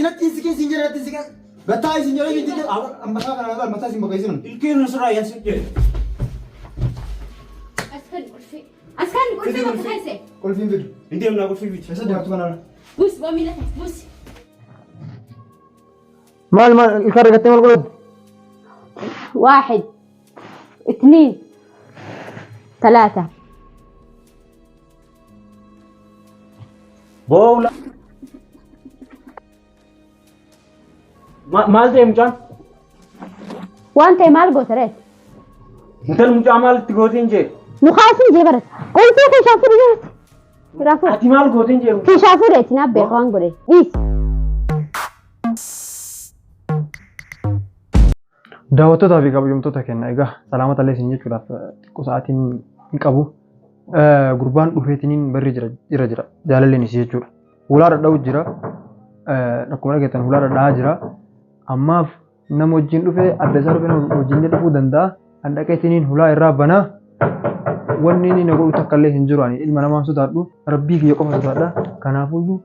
Ati natti hin siqin siin jedhe natti hin siqin. Gattaa isin jedhee miti mataa kana laal mataa isin boqeessinan. Ilkeen sirraa yaasin jedhe. As kan qulfii. As kan qulfii bakka keesse. Qulfiin fidu. Hin deemnaa qulfii fidi. Eessa deemtu kanarra? Buusi boo miila keessa buusi. Maal maal ilkaan rigattee maal godhatu? واحد اثنين ثلاثة Boola. Maal ta'e mucaan? Waan ta'e maal goota reet? Intal mucaa maal itti gooteen jee? Nu kaasuun jee barata. Qulfii keessaa fuudhi jeeti. Irraa fuudhi. Ati maal gooteen jee? Keessaa fuudhi naaf beeka waan godhe. Dhiisi. Daawwattootaa fi kabajamtoota keenya egaa salaamata illee isin jechuudhaaf xiqqoo sa'aatiin hin qabu. Gurbaan dhufeetiniin barri jira jira jira jaalalleen isii jechuudha. Hulaa dhadha'u jira. Akkuma dhageettan hulaa dhadha'aa jira. Ammaaf nama wajjin dhufee adda isaa dhufee nama wajjin dhufuu danda'a. An dhaqeetiniin hulaa irraa banaa. Wanni inni na godhu takka illee hin jiru ani ilma namaan sodaadhu rabbii kiyya qofa sodaadha. Kanaafuyyuu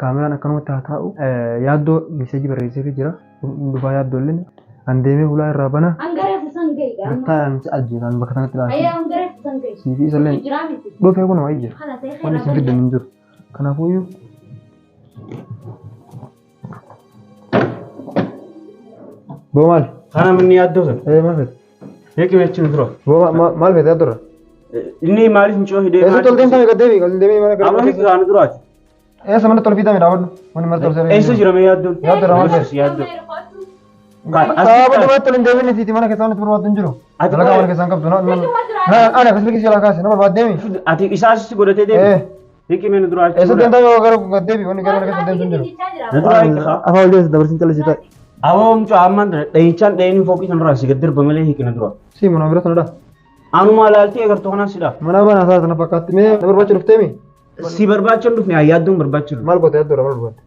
kaameraan akkanumatti haa taa'u. Yaaddoo meeseejii barreesseefii jira. Dhufaa yaaddoo illee an deemee hulaa irraa bana. Hangaree fuusan gahi. Gattaa an si ajjeesaan bakka sanatti ilaalcha. Ayyaa hangaree fuusan gahi. Siifi isallee Jiraa miti. dhufee kun wayii jira. Kana ta'e Wanni isin fiddan hin jiru. Kanaafuyyuu Boo maal? Kana manni yaaddoo sana. Ee maal feete? Hiikni achi dura. Boo maal feete yaaddoo irra? Inni maaliif mucoo hidhee? Eessatti ol deemtame gad deebi'i gad deebi'i mana Amma hiikni gara. kana duraati. Eessa mana tolfii tame dhaabadhu. Manni mana tolfii. Eessa jira mee yaaddoon? Yaaddoo irraa maal feete? Yaaddoo. Dhaabadhu manatti ol hin deebiin isiiti mana keessaa wanti barbaaddu hin jiru. Ati Dalagaa mana keessaa hin qabdu. Ana akkasuma keessaa jalaa kaase na barbaaddeemi. Ati isaa asitti godhatee deemi. Ee Hiikni mee nu duraa. eessa deemtame gara gad deebi'i wanni gara mana keessa deemtu hin jiru. Nu duraa hiikni haa. Afaan ol deemsa dabarsin callisii ta'i. Aboo mucaa ammaan tana dhahichaan dhaheen fooqii sanarraa si gad darba malee hiikni dura. Si mana bira sanadha. Anuma laaltee agartuu kanaan sidha. Mana banaa isaa sana fakkaatti mee na barbaacha dhufteemi? Si barbaacha hin dhufne yaaddoon barbaacha dhufne. Maal goote yaaddoo irraa maal barbaadde?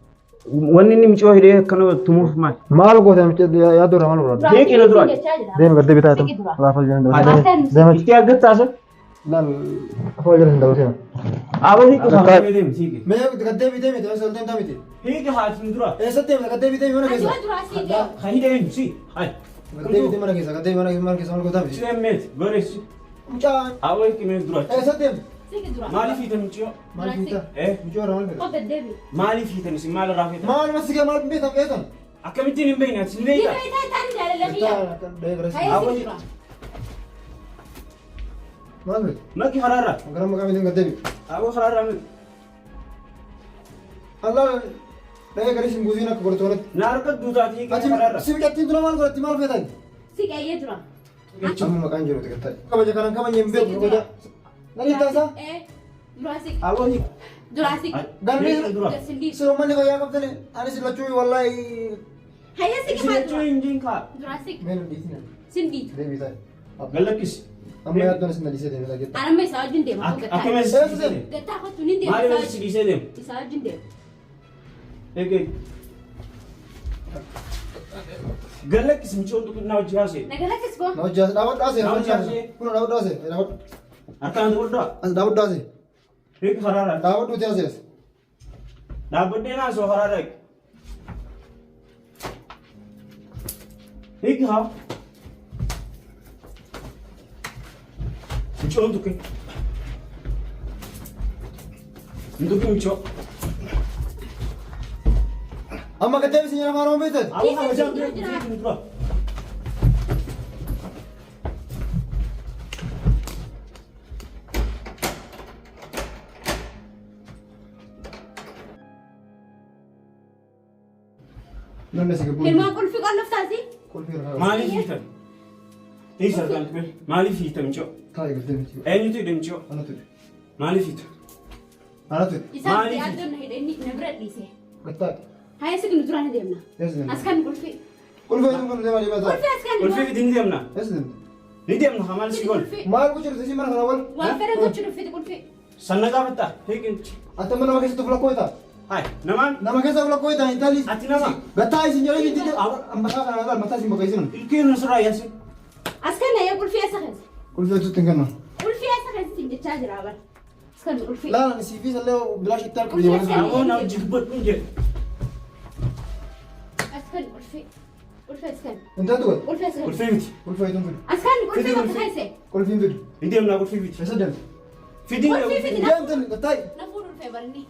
Wanni inni mucoo hidhee akkana tumuuf maal? Maal goote yaaddoo irraa maal barbaadde? Hiikni na dura. Deemi gad deebi taa'e laafa jiran dabarsee. Deemi. Itti aggattaasa. Laal afaan jala hin dabarsee. Aboo hiikni haa deemi siiki. Mee gad deebi deemi eessa ol deemtaa miti? Hiikni haa isin dura. Eessa deemta gad deebi deemi mana keessa? Kan hidhee eenyu si? Hai. Gad deebi deemi mana keessa gad deebi mana keessa maal gootaa miti? Si emmeet goreessi. Mucaan Aboo hiikni mee dura. eessa deemta? Maaliif hiitan mucoo? Maal fiita? Eh? Mucoo irraa maal feeta? Maaliif hiitan isin maal irraa feetan? Maal masigee maal beektan beektan? Akkamittiin hin beekne ati hin beektaa? Maal feeta? Maqi karaarraa. Gara maqaa mitiin gad deebi. Aboo karaarraa maqi. Allah dhahee garii sin buusiin akka godhatu kanatti. Na harka duutaati hiikni Ati karaarraa. si biqiltiin dura maal godhatti maal feetan? Amma maqaan jiru xiqqaa. Kabaja kanan kabajne hin beeku kabaja. Nani taasaa? Aboo hiikni. Galmi dura. Si uummanni fayyaa qabdani anis lachuu wallaahi. Isin jechuu hin jiin kaa. Mee nu dhiisina. Deebii taa'e. Gallakkisi. Amma yaaddoon isin dhiisee deemee dhageetta. Akkamitti si dhiisee deemu? Maaliif si dhiisee deemu? Eegee. Gallakkisi mucoon tuqannaa hojii haasee. Na hojii haasee dhaabadhu haasee. Na hojii haasee. Kun dhaabadhu haasee. Dhaabadhu. Harkaan tuqadhaa. As dhaabadhu haasee. Hiikni karaarraa. Dhaabadhu uti haasee. Dhaabbadhee naasoo karaarraa hiiki. Hiiki haa. Mucoon tuqe. Hin tuqin mucoo. Amma gad deebisi nyaata afaan Oromoo beektan. Aboo kabajaan dura hiikni dura. Namni si gabbuu. Ilmaan qulfii qollof taasi. Qulfii irraa. Maaliif hiitan? Hiisa harkaan tuqe. Maaliif hiitan mucoo? Taa'e gad deebisi. Eenyutu hidhe mucoo? Anatu hidhe. Maaliif hiitan? Anatu hidhe. Isaan Maaliif? yaaddoon na hidhe inni na bira dhiise. Gad taa'e. Hayya siqnu duraan deemna. Eessa deemta? As kan qulfii. Qulfii eessa kun deemaa deemaa taa'e? Qulfii as kan. Qulfii fidi ni deemna. Eessa deemta? Ni deemna haa maal si godhu? Maal gochuu dhufte mana kana wal? Waan fedhan gochuu dhufti qulfii. Sanna gaafatta hiikin. Ati amma nama keessatti of lakkoo Hai namaan Nama keessa of lakkoo hitaa intalli. Ati nama. Gattaa isin jedhee miti mataa kana laal mataa isin boqeessinan. Ilkeen sirraa yaasin. As kan ayyaa qulfii eessa keessa? Qulfii hojjetu hin kennu. Qulfii eessa keessa siin jechaa jira bara. As kan qulfii. Laal ani siifii sallee bilaash itti harka Qulfii biyya as Aboo na hojii dubbadhu hin jedhu. Askan qulfii. Qulfii askan. Intaatu godhe. Qulfii askan. Qulfii miti. Qulfii wayituun fidu. Askan qulfii Fidi bakka qulfii. keesse. Qulfiin fidu. Hin deemnaa qulfii miti. Eessa deemte? Fidi Qulfii fidi. Deemte gattaay. Na fuudhu dhufee barinni.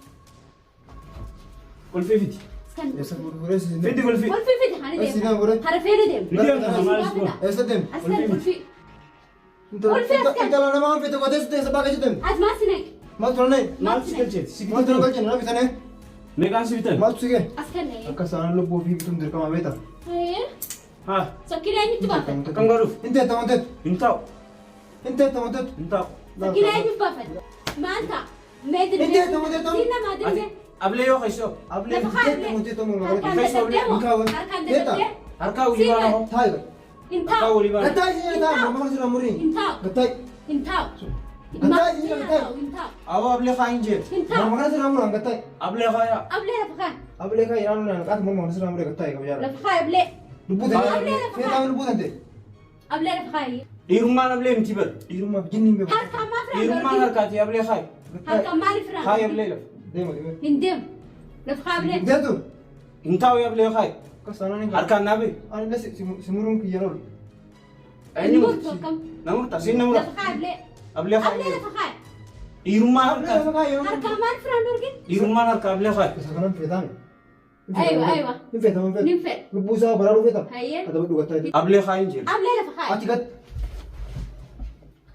Qulfii fidi. Askan. Eessa fuudhee si Fidi qulfii. Qulfii fidi hani Eessa deema. fuudhee? Harafee deema. Hin deemnaa maalis goona. Eessa deemte? Askan qulfii. Qulfii askan. Intala nama waan fete gootee sitti eessa baaqee deemte? As maal si naqe? Maaltu nannee? Maaltu si galcheeti? Si Maaltu na bitanii? galchine? Na bitanii? Meeqaan si bitan? Maaltu si ga'e? Askan na'ee. Akka isaan lubbuu ofii bituun dirqama beektaa? Haa. Sokkina eenyutti baafate? Akkam godhuuf? Hin teetta wanteetu. Hin taa'u. Hin teetta wanteetu. Hin taa'u. Sokkina eenyutti baafate? Maal ta'a? Mee dirmee? Hin teetta wanteetu. Siin namaa Ati dirmee? ablee yoo keessoo. Ablee Lafa hin teetta kaa'e. wanteetu morma Harkaan godhate. dadhabdee moo? Hin kaawwan. Harkaan Teetta. dadhabdee? Harkaa walii baana hoo. Taayi godhe. Hin Harkaa taa'u. walii baana. Gattaay si nyaata morma kana sirraa murrii. Hin taa'u. Gattaay. Hin taa'u. Gattaay si nyaata gattaay. Hin taa'u. Awwa ablee kaa hin jeetu. Hin taa'u. Morma kana sirraa muraan gattaay. Ablee kaa yaa. Ablee lafa kaa'e. Ablee kaa yeroo naan qaata morma kana sirraa muree gattaay qaba jaara. Lafa kaa'e ablee. Lubbuu tante. Ablee lafa kaa'e. Feetaa lubbuu tante. Ablee lafa kaa'e. Dhiirummaan ablee miti bar. Dhiirummaaf jinni hin beeku. Harkaan maal firaan Dhiirummaan dorgin? harkaati ablee kaayi. Harkaan maaliif firaan? Kaayi ablee lafa. Deema deema. Hin deemu. Lafa kaa'e ablee. Deemtu. Hin taa'u ablee kaayi. Akka isaanaan hin kaa'u. Harkaan naa bahi. Ani illee si muruun kiyya loolu. Eenyu Murtu akkam? Na murta siin na mura. Lafa kaa'e ablee. Ablee kaayi. Ablee lafa kaa'e. Dhiirummaan Ablee lafa harkaati. kaa'e yeroo. Harkaan maal firaan dorgin? Dhiirummaan harka ablee kaayi. Isa kanan feetaame. Aywa aywa. Hin feetamu hin feetu. Nin fedha. Lubbuu isaa baraaruu feeta. Hayyee. Adabadhu gattaay. Ablee kaayi hin jeetu. Ablee lafa kaa'e. Ati gat.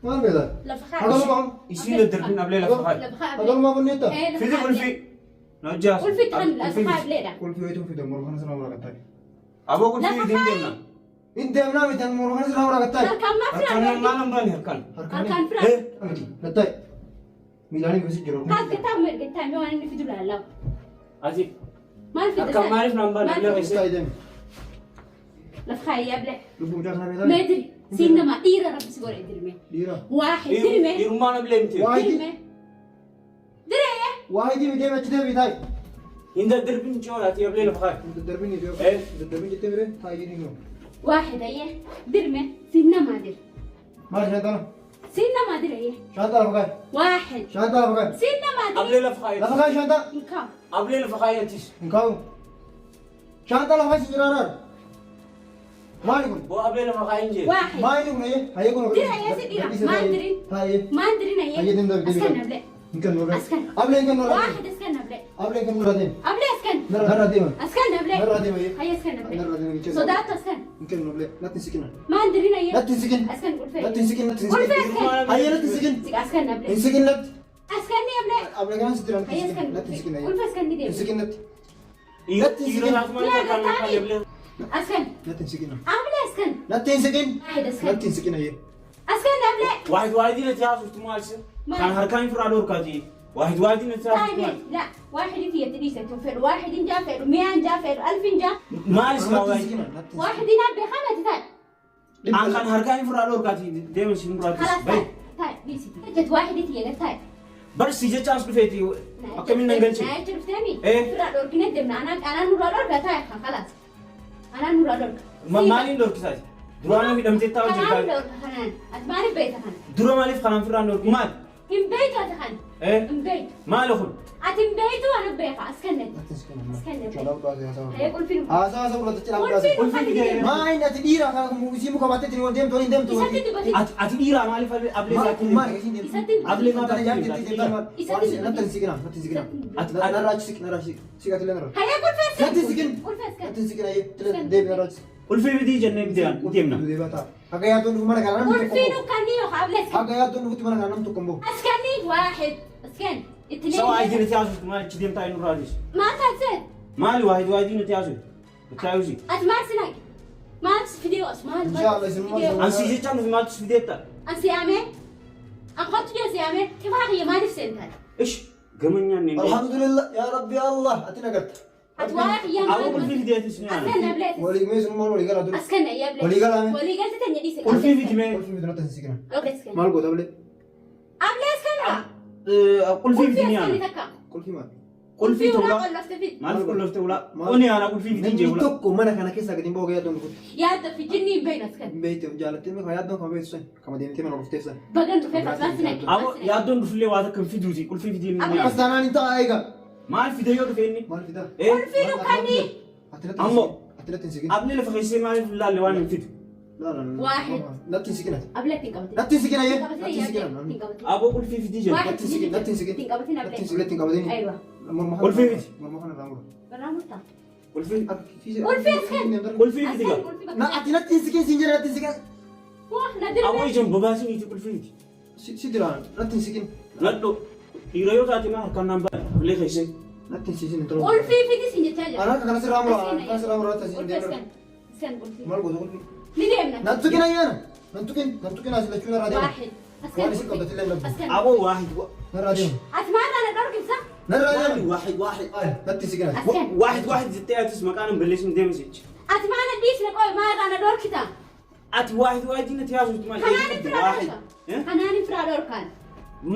Maal feeta? Lafa kaa'e. Hagalumaa. Isiin daddarbin ablee lafa kaayi. Lafa kaa'e ablee. Hagalumaa kunneetta. Ee, lafa Fidi kaa'e. qulfii. Na hojjaas. Qulfii kan lafa kaa'e ableedha. Qulfii wayituun fide morma kana sirraa mura gattaay. Aboo qulfii Lafa fidi hin kaayi. deemna. Hin deemnaa miti morma kana sirraa mura gattaay. Harkaan maal firaan Harkaan dorgin? maal hin baane harkaan. Harkaan firaan. Eh. Miti gattaay. Miilaan gosi jiru. Kaas gattaa gattaa mee waan inni fidu laallaa. Ati Maal fida harkaan maaliif naan baane ablee keessa? Gattaay deemi. Lafa kaa'e ablee. Lubbuu mucaa kana feetaa. Mee diri. Siin namaa dhiira rabbi si godhe dirmee. Dhiira. Waaxid dirmee. Dhiirummaan ablee miti. Waahidi. Dirmee. Diree. Waahidi miti achi deebii taayi. Hin daddarbin coolaati ablee lafa kaayi. Daddarbin ni Eh. Daddarbin jettee bire taayii ni noo. Waaxid ayyee. Dirmee. Siin namaa dir. Maal shaantana? Siin namaa dir ayyee. Shaantaa lafa kaayi. Waaxid. Shaantaa lafa kaayi. Siin namaa dir. Ablee lafa kaayi. Lafa kaayi shaantaa. Hin kaa'u. Ablee lafa kaayi atis. Hin kaa'u. Shaantaa lafa kaayi si jiraaraan. Maali kun? Boo ablee lafa kaayi hin jeetu. Waaxid. Maali kun ayyee? Hayyee kun. Dira ayyee si dira. Maal dirin? Hayyee. Maal dirin ayyee? Hayyee deemta deebii. Askan ablee. Hin kennu ablee. Askan. Ablee hin kennu ablee. Waaxid askan ablee. Ablee hin kennu irraa deema. Ablee askan. Narraa deema. Askan ablee. Narraa deema ayyee. Hayyee askan ablee. Narraa deema jechuudha. Sodaattu askan. Hin kennu ablee. Natti hin siqina. Maal dirin ayyee? Natti hin siqin. Askan qulfee. Natti hin siqin. Natti hin Qulfee siqin. askan. Hayyee natti hin siqin. Siqa askan ablee. Hin siqin natti. Askan ni ablee. Ablee kanaan si jira natti Hayyee hin askan. siqin. Natti hin siqin ayyee. Qulfee askan ni Hin deema. siqin natti. Dhiira lafa maaliif harkaan na kaayi ablee? Askan. Natti hin siqin. Ablee askan. Natti hin siqin. Waaxid askan. Natti hin siqin ayyee. Askan ablee. Waahid waahidii natti haasoftu maal si? Kan harkaan firraa dhorkaati. Waahid waahidii natti haasoftu طيب maal? لا واحد انت يتديسة تنفر واحد جا فر 100 جا فر 1000 جا Maal si Natti hin waahid? siqina. Natti hin siqin. واحد نبي خمسة تاي An kan harkaan firraa dhorkaati deema si muraati. خلاص Bayi. تاي تاي ديسي جت واحد انت يا تاي Bar si jecha as dhufeeti akkamiin nan galche? لا شفتني إيه؟ فرا دورك ندمنا انا انا نورا دورك تاي خلاص انا نورا دورك Maaliin dhorkisaati? Duraanuu hidhamtee taa'u خنان jirta. دورك خنان اتماني بيت خنان Dura maaliif kanaan firraan dhorki? Maal? من بيت خنان Eh? من بيت Maali kun? اتم بيت وانا بيخ اسكنت Natti hin siqin. Askan. Caalaa dhugaatii haasaa. هيا قول فيلم Haasaa haasaa fudhate caalaa قول dhugaatii. فيلم خليني Maa inni ati dhiira kana isii muka baattee ittiin deemtu waliin deemtu. Isatti Ati dhiiraa maaliif ablee Maal isaatti? kun maal isiin deemtu? Isatti Ablee maal Intala jaartii ittiin deemtu maal? Isatti Natti hin siqina. Natti hin siqina. Ati Narraa achi siqi. Narraa achi siqi. Siqati illee narraa. هيا قول فيلم Natti hin siqin. قول فيلم Natti hin siqin ayyee. Deebi narraa achi siqi. Qulfii bitii jennee deemna. Deebii ta'a. Akka yaaddoon dhufu mana kana namni قول tokko hin فيلم bahu. كان قبل اسكن Akka yaaddoon dhufutti mana kana namni tokko hin bahu. اسكني واحد اسكن اثنين Sawa waahidii natti haasoftu maal achi deemtaa inni nurraa ما تنسى Maali waahid waahidii natti haasoftu? Taayusi. اتمار سنك ما فيديو ما إن شاء الله يسمى An si jechaan dhufe maaltu si fideetta? انسيامي انخط جو سيامي تفاقية ما نفسي انت Ish gamanyaan ni. Alhamdulillah yaa Rabbi Allah ati nagarta. اتواق يا Aboo qulfii fideetis ni aana. اسكن بليت Walii mee sun maal walii galaa dura. اسكن يا بليت ولي قال أنا. ولي قلت تني ديسك Qulfii fiti mee? Qulfii miti natti hin siqina. اسكن Maal goota ablee? قبل اسكن Qulfii fiti ni اسكن aana. تكا Qulfii maal? Qulfii ولا ta'uudha. قلفت في Maaliif qulfii ta'uudha? Oni aana qulfii fiti Namni jee ula. tokko mana kana keessaa gadi hin bahu yaaddoon dhufutti. يا في جني بين اسكن Beekte jaalattee beekama yaaddoon kama beektu san kama deemtee mana dhuftee san. بقن في فتوى سنك Aboo yaaddoon dhufillee waa takka hin fiduuti. Qulfii fitii ni Akkas aana. taanaan hin ta'a eega. Maal fide yoo dhufe inni? Maal fidaa? Eh? قلفي نكني Ati natti Ammoo. Ati Ati natti hin siqin. Abni lafa keessee maaliif hin laalle waan hin fidu? Laa laa laa. Waahid. Natti hin siqin ati. Ablee ittiin qabatin. Natti hin siqin ayyee. Qabatin Natti hin siqin. ayyee. Ittiin qabatin. Aboo qulfii fidii jedhu. Waahid. Natti hin siqin. Natti hin siqin. Ittiin qabatin Natti hin ablee. siqin. Ittiin qabatin. Aywa. Morma kana. Qulfii fidi. Morma kana irraa mura. Irraa murtaa. Qulfii Qulfii as kenni. qulfii fidi gaa. Na ati natti hin siqin siin jedhe natti hin siqin. Waa na Aboo dirree. ijaan babaasiniiti qulfii fidi. Si diraan natti hin siqin. Nadho dhiira yoo taate maa harkaan naan baadhi ablee keessee. Natti hin siqin intala. Qulfii fidi siin jechaa jira. Ana harka kana sirraa mura. Kana sirraa mura natti hin Qulfii as deemna. kenni. As kenni qulfii. Maal goota qulfii? Ni deemna. Nan tuqin ayyaana. Nan tuqin. Nan tuqin as lachuu narraa deema. Waahid. As Waan kenni isin qabdatti illee qulfii. hin As kenni. Aboo waahid Narraa deema. Ati maal irraa na dhorkibsa? Narraa deema. waahid waahid Ay, natti hin siqin ati. As kenni. waahid waahid jettee atis maqaan hin balleessin deemis jechi. Ati maal na dhiisne qoy maal irraa na dhorkita? Ati waahid waahid natti haasoftu maal? Kanaan hin firaa Waahid. dhorka. Kanaan hin firaa dhorkaan.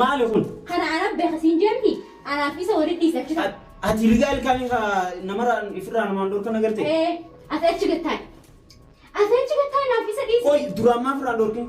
Maali kun? Kana anaan beeka siin jemni. Anaaf isa walitti dhiisa achi ta'a. Ati rigaa ilkaanii namarraa ifirraa namaan dhorkan agartee? Ee, ati achi gattaa. Ati achi gattaa anaaf isa dhiisa. Qoy duraan maaf irraa dhorkin?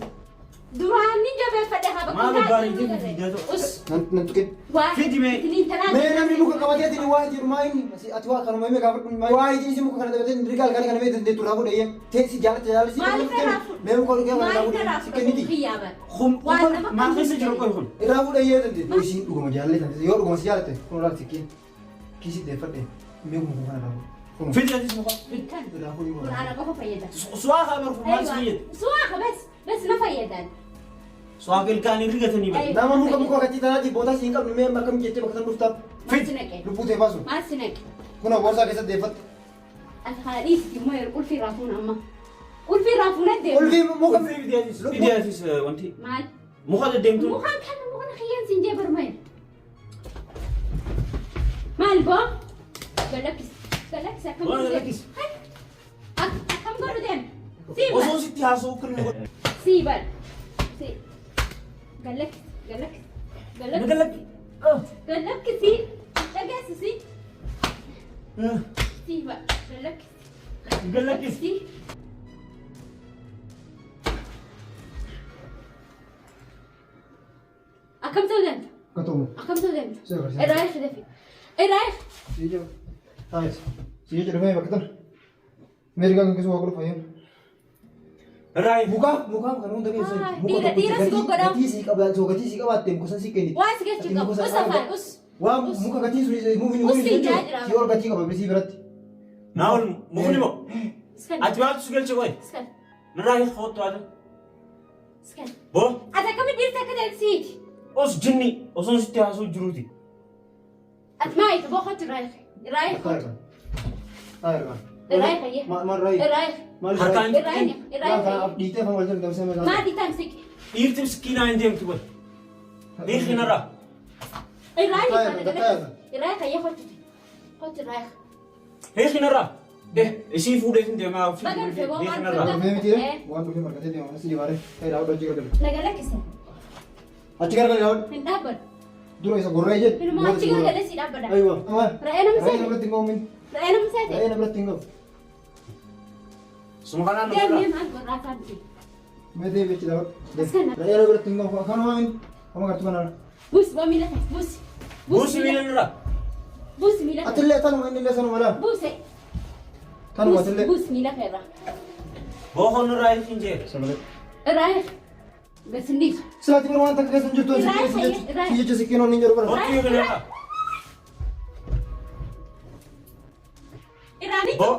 Duraan ni jabeeffadhe haa bakka Maal isaa bareedee jiru fidaa ta'u? Us. Nan tuqin. Waa. Fidi mee. Ittiin tanaa. Mee namni muka qabateetiin waa jedhu maa inni ati waa kanuma himee gaafadhu waa inni si muka kana qabatee rigaa halkanii kana mee dandeettu irraa fuudhe tee si jaalatte jaalala si Maaliif irraa fuudhe? mee muka rigaa kana irraa Maaliif fuudhe irraa si fuudhe? kenniti Kiyyaa bara. Kun Waan nama maal keessa jiru qoy kun? irraa fuudhe yee dandeettu isiin dhuguma jaalallee tan yoo dhuguma si jaalatte kun irraa si kenni kiisii deeffadhe mee muka kana irraa fuudhe kun Fidi atis muka. Kan. irraa fuudhe Kun ana qofa fayyada. Suwaa haa barfu maal si fayyada? Suwaa bas bas na fayyadan. Suwaa ilkaanii rigatanii bari. nama muka muka gatii tanaatiif bootaa si hin qabne mee akkam jettee bakka san dhuftaa Maal si naqe? lubbuu tee baasu Maal si naqe? kun boorsaa keessatti deeffatte Ati kana dhiisiti immoo yeroo qulfii irraa fuuna amma. Qulfii irraa fuuna deema. qulfii muka Qulfii fidi atis. Fidi atis wanti. Maal? Muka deddeemtu. Mukaan kana mukaan kiyyaan siin jee barmee. Maal boo? Galakkis. Galakkis akkam Waan godhu deema? galakkis. Hai. Akkam godhu deema? Sii bar. Osoo sitti haasa'u kan nu godhu. Sii bar. Sii. Galakkis. Galakkis. Na Galakkis. galakki. Galakkisi. Dhageessisi. Sii bar. Galakkis. Galakkis. Sii. Akkam ta'uu danda'a? akka ta'u Akkam ta'uu danda'a? Si agarsiisa. Irraa eegi dafi. Irraa eegi. Si jechuudha. Taa'es. Si jechuudha mee bakka tana. Mee rigaa kan keessa waa godhu fayyadu. Irraa Mukaaf mukaaf kan hunda keessa Ah, muka dhiira- tokko dhiira si gatii- goggodhaa. gatii sii qabaa soo gatii sii qabaatte muka san sii kenniti. Waa si galchuu Ati qabu. muka san Us afaan qabaa- us. Waa Us. muka gatii sun mukni Us mukni siin jaa jira. si ol gatii qaba bisii biratti. Naa ol mukni moo? Iskan. Ati maaltu si galche qoy? Iskan. Narraa hiika kottu ati. Iskan. Boo. Ati akkamitti dhiirti akka ta'e siiti? Os jinni osoo sitti haasa'u jiruuti. Ati maa itti boqotu irraa eegi. Irraa eegi kottu. Taa'e ergaa. Irraa eegi fayyee. Maal irraa eegi? Irraa eegi. Maal Harkaan Irraa eegi. Irraa eegi fayyee. Dhiitee afaan wal jala dabsee maal Maa dhiitaan siqi. Dhiirti miskiinaa hin deemtu bari. Hiiki narraa. Irraa eegi Taa'e kana ergaa, taa'e galakkisi. Irraa eegi fayyee kottu. Kottu irraa eegi. Hiiki narraa. Eh isii fuudhee hin deemaa ofii Baga dhufe boo hiiki maal narraa. godha? Mee miti waan dhufee margatee deema si dibaaree ta'e daawwadhu achi garagalu. Na galakkise. Achi garagalu daawwadhu. Hin dhaabbadhu. Dura isa gorree jedhu. Ilma achi garagalee si dhaabbadha. Aywa. Re'ee nama Re'ee seete. namarratti hin qabu. Re'ee nama seete. Re'ee namarratti hin qabu. Suma kanaan nu Deemnee godhaa. maal gorraa isaa miti. Mee deebi achi daawwadhu. Askan. Re'ee namarratti hin qabu. Akkanuma min. Amma gartuu kanarra. Buusi boo miila kee. Buusi. Buusi miila narraa. Buusi miila kee. Atillee tanuma inni illee sanuma laa. Buuse. Tanuma atillee. Buusi miila kee irraa. Bookoon narraa hiiki hin jee. Sagalee. Irraa eegi. Bas hin dhiisu. Silaati bara waan takka keessa hin jirtu. Irraa eegi, irraa Si jecha sikkiin onni hin jiru bara. Kottu hiiki narraa. Irraa ni. Boo.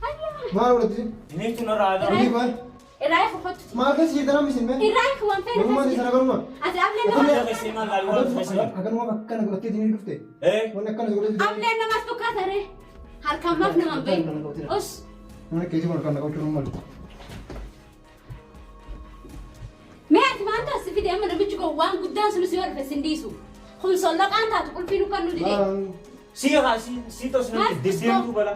Hayyaa. Maal godhatti? Inni hiiktu narraa haa Inni ta'u. maal? Irraa eegi kottu. Maal keessa jirtan amma isin mee? Irraa eegi waan feene Namummaa keessa sana jiru. garuma. Ati ablee Atillee nama. keessee maal laali waan keessa jiru. Akkanuma akkana godhattee ni dhufte. Eh. Wanni akkana godhattee. Ablee namaas tokkaa taree. Harkaan maaf nama hin beeku. Us. Mana keessa kun harkaan naqachuu nu malu. Mee ati maal taasi fide amma namichi koo waan guddaan sun si yoo dhufe sin dhiisu. Kun sollaqaan taatu qulfii nu kan nu dide. Sii haa sii tos namni deddeemtu bala.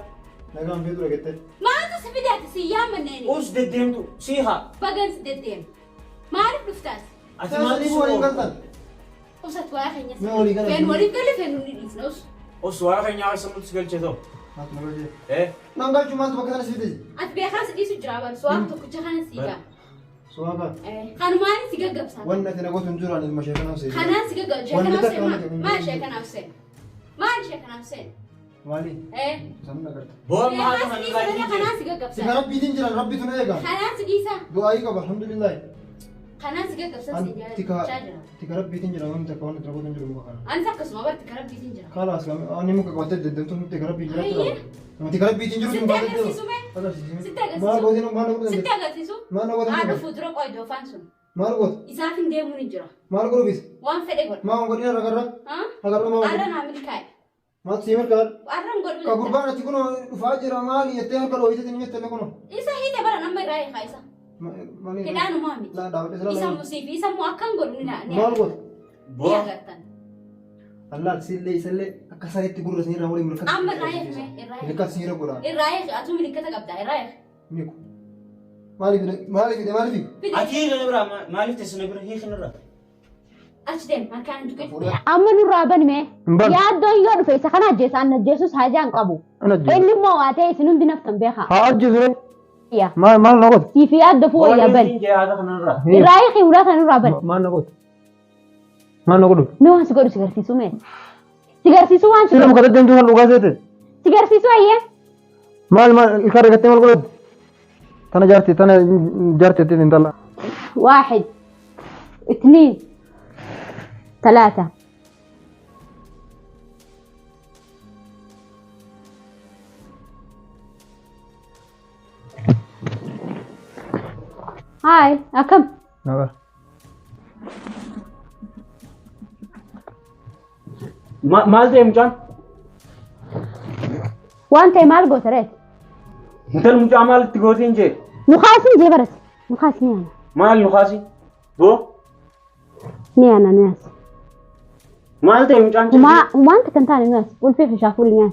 Nagaan feetu dhagettee. Maaltu si fide ati si yaamanneen? Os deddeemtu sii haa. Bagan si deddeema. Maaliif dhuftaas? Ati maal Sanii waliin galtan. Usat waa keenya. Mee walii gala. Feen waliif galle feen nu ni dhiisna us. Os waa keenyaa keessa nuti si galchee ta'u. Maaltu na galchee? Eh. Naan galchuu maaltu bakka sana si fide? Ati beekaa si dhiisu jira bal suwaa tokkicha kana si gaa. Suwaa kaa. Kanumaan si gaggabsaa. Wanni ati na gootu hin jiru ani ilma sheekanaaf seeti. Kanaan si gaggabsa. Wanni Sheekanaaf takka seen wanni maal? Maal sheekanaaf seen? Maal sheekanaaf seen? Maali? Eh. Sabni agarta. Boo amma haadha Kanaan si kana dhiisa irraa kanaan si Tika gaggabsa. rabbiitiin jiran rabbitu na eega. Kanaan si dhiisa. Du'aayii qaba alhamdulillah. Kanaan si gaggabsa si Tika jaalachaa jira. tika rabbiitiin jiran wanti takka wanti rakkootu hin jiru muka kana. Anis akkasuma barti karaa rabbiitiin jira. Kalaas ani muka qabattee deddeemtu tika rabbii jira. Ayyee. Tika rabbiitiin jiru Sitti agarsiisu mee? Agarsiisu. Sitti Maal agarsiisu. gootiin maal godhu Sitti dandeetti? agarsiisu. Maal godhu Haa dandeetti? dhufu dura qoy doofaan sun. Maal gootu? Isaaf hin deemuun hin jira. Maal godhuufis? Waan fedhe godha. Maal godhin agarra? Haa? Agarra maal Arra godhu? naa milkaa'e. Maal sii mirkaan? Arra hin godhu. Ka gurbaan achi kun dhufaa jira maali jettee harka dhooyitee ni jettee kun. Isa hiite bara nama irraa hiikaa isa. Hidhaanumaa miti. Laa dhaabbatee sila Isa laa. musiifi isa immoo akkan godhu ni ni Maal gootu? ni Boo agartan. Allaal sillee isallee akka sareetti gurra isinirraa waliin mirkata. Amma irraa hiikme irraa hiik. Mirkata isinirra godhaa. Irraa hiik atuu milikkata qabda irraa hiik. Miku. Maaliif maaliif maaliif? Fide Ati hiikni biraa maaliif teessina bira hiikni irraa? achi deem harkaan hin tuqin. Amma nurraa bani mee. Hin banu. Yaaddoon yoo dhufe isa kana ajjeesa an ajjeesus haajaa hin qabu. Ana ajjeesu. Inni immoo waa ta'e isin hundi naftan beekaa. Haa ajjeesu ree. Yaa. Maal maal na goote? Siif yaaddo fuu wayyaa bani. Haadha kana irraa. Irraa hiikii ulaa kana nurraa bani. Maal na goote? Maal na godhu? Mee waan si godhu si garsiisuu mee? Si garsiisuu waan si Sirra godhu. muka deddeemtuu kan dhugaa seete. Si garsiisuu ayyee. Maal maal ilkaan rigattee maal godhate? Tana jaarti tana jaarti jettee intala. واحد اثنين ثلاثة هاي أكم Nagaa. Maal ta'e mucaan? وانت مال قوتريت Intal mucaa maal itti gooteen jee? نخاسني جي برس نخاسني أنا Maal nukaasi? Boo ني أنا ناس maal ta'e mucaan وما وما أنت كنت أنا ناس قول فيه شافوا لي ناس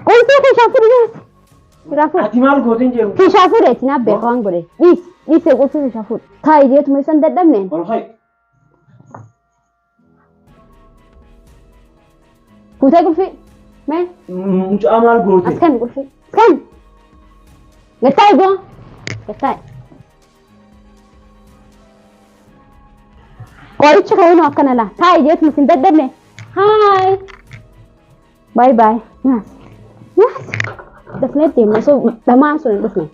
قول فيه شافوا لي ناس شافوا Ati maal gooteen jee? في شافوا لي تنبه وان قولي ليس ليس يقول فيه شافوا تاي جيت ميسان ددمنين Ol ka'e. Fuutee qulfii mee Mucaa maal goote? as kenni qulfii as kenni gad taa'i goo gad taa'i. Qorichi ka'inoo akkana laa taa'i jeetuma isin dadhabne haay baay baay nyaas nyaas dafnee deemna osoo dhamaan sun hin dhufne.